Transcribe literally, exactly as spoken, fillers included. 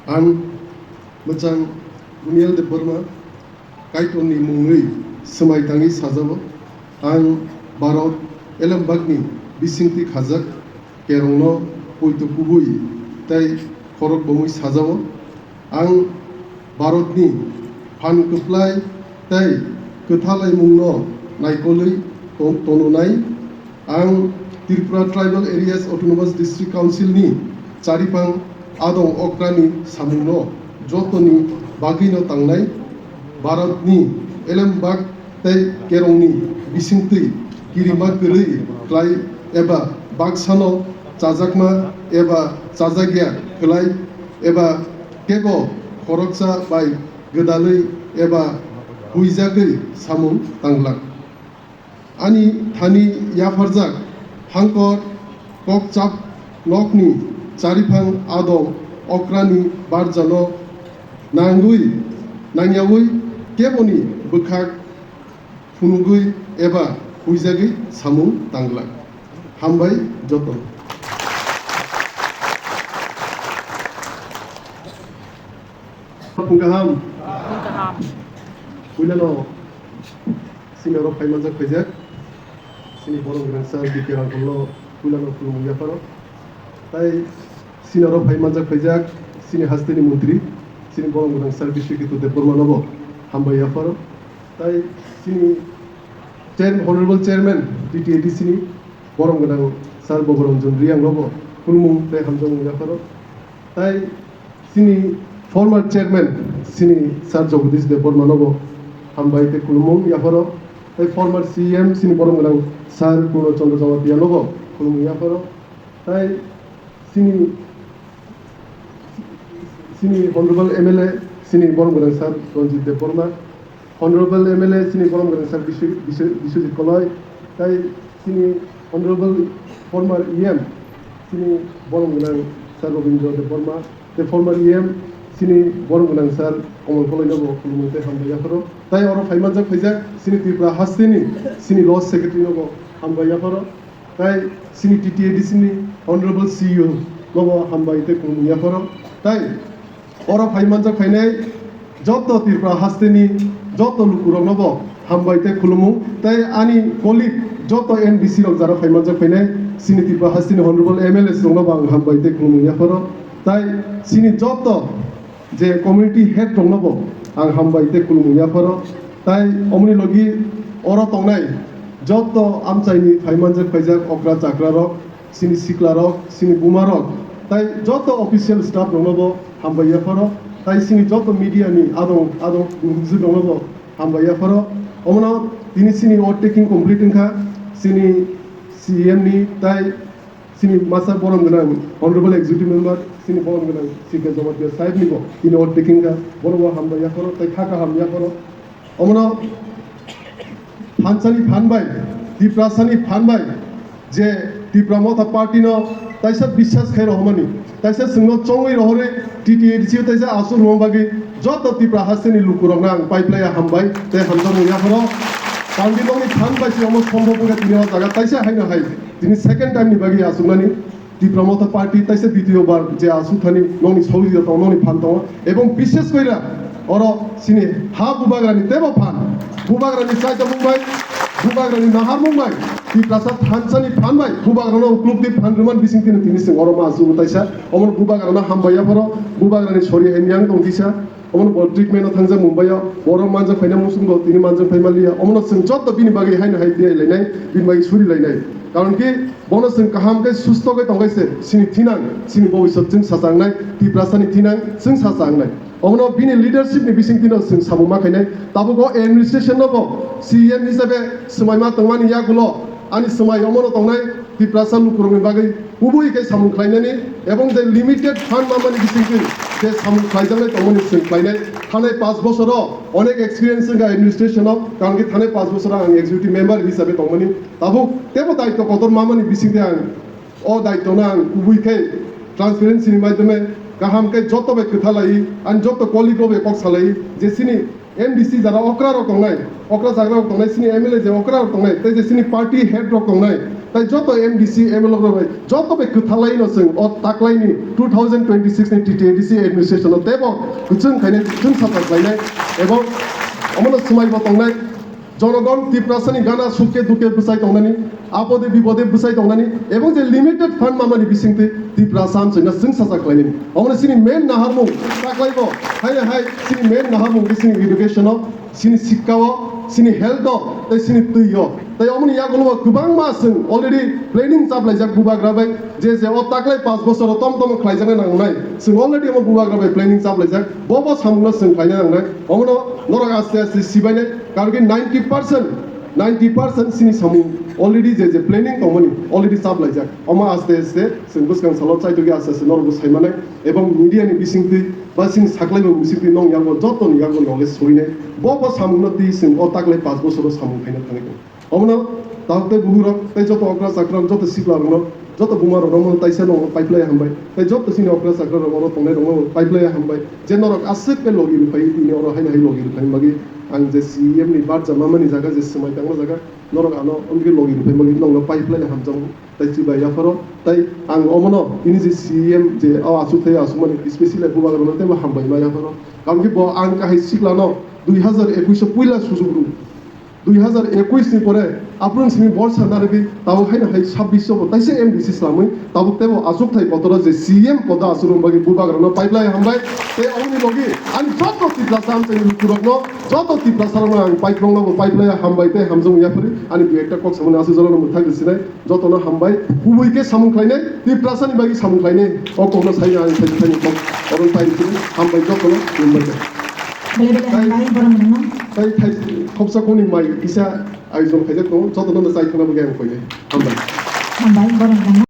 Ang mwchang Daniel Debbarma, Kaitorni mungwi swmai tangwi sajao. Ang Bharat elembakni bisingtwi khajak kerongno poito kubui tei khorok bomwi sajao. Ang Bharatni phan kwplai tei kwthalaimungno naikolwi ton-, tononai. Ang Tripura Tribal Areas Autonomous District Council ni charipang adong okrani samungno jotoni bagwino tangnai. Bharatni elembak tei kerongni bisingtwi kirima kwrwi khlai eba baksano chajakma eba chajakya khlai eba kebo khoroksa bai gwdalwi eba huijagwi samung tanglak. Ani thani yapharjak hangkor kokchap nokni chariphang adong okrani barjano nangwi nangyawi keboni bwkhak phunugwi eba huijagwi samung tanglak. Hambai joto. Phung kaham. Phung kaham. Puilano sini oro phai manjak phaijak. Sini borom gwnang sir B K Rangkhol no puilano khulumung yapharo. Tai sini oro phai manjak phaijak sini hasteni montri, sini borom gwnang sir Biswaketu Debbarma no bo hambai yapharo. Tai sini chair-, honorable chairman T T A D C ni borom gwnang sir Boboranjan Reang no bo khulumung tei hamjakmung yapharo. Tai sini former chairman sini sir Jagadish Debbarma no bo hambai tei khulumung yapharo. Tai former C E M sini borom gwnang sir Purno Chandra Jamatia no bo khulumung yapharo. Tai sini, sini honorable M L A sini borom gwnang sir Ranjit Debbarma, honorable M L A sini borom gwnang sir Bisw-, Bisw-, Biswajit Koloi, tai sini honorable former E M sini borom gwnang sir Robindra Debbarma, tei former E M sini borom gwnang sir Kamal Koloi no bo khulumung tei hambai yapharo. Tai oro phai manjak phaijak sini Tripura hasteni sini Lodge Secretary no bo hambai yapharo. Tai sini T T A D C ni Honorable C E O no bo hambai tei khulumung yapharo. Tai oro phai manjak phainai joto Tripura hasteni joto lukurok no bo hambai tei khulumung. Tai ani colleague joto M D C rok jara phai manjak phainai sini Tripura hasteni Honorable M L A rok no bo ang hambai tei khulumung yapharo. Tai sini joto je community head rok no bo ang hambai tei khulumung yapharo. Tai omoni logi oro tongnai joto amchaini phai manjak phaijak okra chakra rok, sini sikla rok, sini buma rok, tai joto official staff rok no bo hambai yapharo. Tai sini joto media ni adong adong bujwk rok no bo hambai yapharo. Omono tini sini overtaking complete wngkha sini C E M ni tai sini masa borom gwnang Honorable Executive Member, sini borom gwnang C K Jamatia sahib ni bo tini overtaking kha, borok bo hambai yapharo, tai kha kaham yapharo. Omono phansani phan bai, Tiprasani phan bai, je Tipra Motha Party no taisa biswas khai rohormani, taisa chwngno chongwi rohorwi T T A D C o taisa aswk rwma bagwi joto Tipra hasteni lukurokno ang paiplaiya hambai tei hamjakmung yapharo. Pandi bongni phan bai se omo sombhob wngkha tini o jaga taisa haino hai. Tini second time ni bagwi achuknani Tipra Motha Party taisa ditiyo bar je achuk thani nokni sogwi tong nokni phan tongo ebong bishes koira oro sini ha bubagrani tebo phan bubagrani chaita mung bai bubagrani nahar mung bai Tiprasa thansa ni phan bai bubagrano ukluk di phan rwman bising tini tini sing oro ma achuk taisa omo bubagrano hambai yapharo bubagrani sori hai yang tong tisa. Omono bo treatment o thangjak Mumbai o, borok manjak phaina muchungo tini manjak phai manliya. Omono chwng joto bini bagwi haino hai biyai lainai, bini bagwi suri lainai. Karon ki bono chwng kaham khe susto khe tongkhe se chini thinang, chini bobisot chwng sachangnai, Tiprasani thinang chwng sachangnai. Omono bini leadership ni bisingtwi no chwng samung ma khainai. Tabuk o administration no bo C E M hisabe swmai ma tongmani yagulo ani swmai omono tongnai Tiprasa lukurokni bagwi kubui khe samung khlainani ebong je limited fund mamani bisingtwi je samung khlaijaknai tongmani chwng khlainai. Thanai panch bosoro onek experience wngkha administration o, karon khe thanai panch bosoro ang executive member hisabe tongmani tabuk tebo daityo kotor mamani bisingtwi ang o daityo no ang kubui khe transparency ni maidhyame kaham khe joto bai kwtha lai ani joto colleague rok bai kok salai je chini M D C jara okra rok tongnai, okra chagra rok tongnai, chini M L A je okra rok tongnai, tei je chini party head rok tongnai, Tai joto M D C, M L A rok bai joto bai kwthalai no chwng o taklaini two thousand twenty-six ni T T A D C administration o tebo kwchwng khainai, kwchwng sapa khlainai, ebong omono swmai bo tongnai. Jonogon Tiprasani gana sukhe dukhe bwsai tongnani, apode bipode bwsai tongnani, ebong je limited fund mamani bisingtwi Tiprasa amchaina chwng sacha khlainani. Omono chini main naharmung taklaibo, haino hai chini main naharmung khe chini education o, chini sikka o, chini health o, tei chini twi o. Tei omoni yagulo kwbangma chwng already planning chaplaijak bubagra bai, je je o taklai panch bochor o tom tom khlaijakna nangnai. Chwng already omo bubagra bai planning chaplaijak, bo bo samungno chwng khlaina nangnai. Omono norok aste aste sibainai. Karon khe ninety percent, ninety percent chini samung already je je planning tongmani already chaplaijak. Omo aste aste chwng bwskang salo chaitokya aste aste norokbo saimanai, ebong media ni bisingtwi ba chini saklaibo bisingtwi nong yago jotoni yago knowledge soinai. Bo bo samungno twi chwng o taklai panch bochoro samung khaina thangwi tongo. Omono tabuk tei buhurok tei joto okra chakra joto sikla rokno, joto buma rokno omono taisa no paiplai hambai. Tei joto chini okra chakra rok oro tongnai rokno paiplai hambai. Je norok aswk khe logi rwphai tini oro haino hai logi rwphai bagwi ang je C E M ni barja mamani jaga je swmai tangma jaga norok ano omkhe logi rwphai bagwi nongno paiplai hamjakgo. Tai chubai yapharo tai ang omono ini je C E M je o achukthai achukmani specially bubagrano teibo hambai ma yapharo. Karon khe bo ang kahai siklano dui hazar ekuish o puila sujuk rw. Dui hazar ekuish ni pore aphuru simi borsa narwgwi tabuk haino hai sabbish o bo taisa M D C swlamwi tabuk teibo achukthai kotoro je C E M poda achukmani bagwi bubagrano paiplai hambai. Tei oboni logi ani joto Tiprasa amchaini lukurokno, joto Tiprasarokno ang paikrokno bo paiplai hambai tei hamjakmung yaphari ani dui ekta kok samani aswk jorano mwthang rwsinai. Jotono hambai, kubui khe samung khlainai, Tiprasani bagwi samung khlainai. O kokno saina ang thai thani kok, oro tai sini hambai jotono khulumbai khe. Bele bele hambai borok nangno. Tai thai khopsa khoni mai kisa ayojon khaijak tongo, jotono no chai thangna bagwi ang koinai. Hambai. Hambai borok nangno.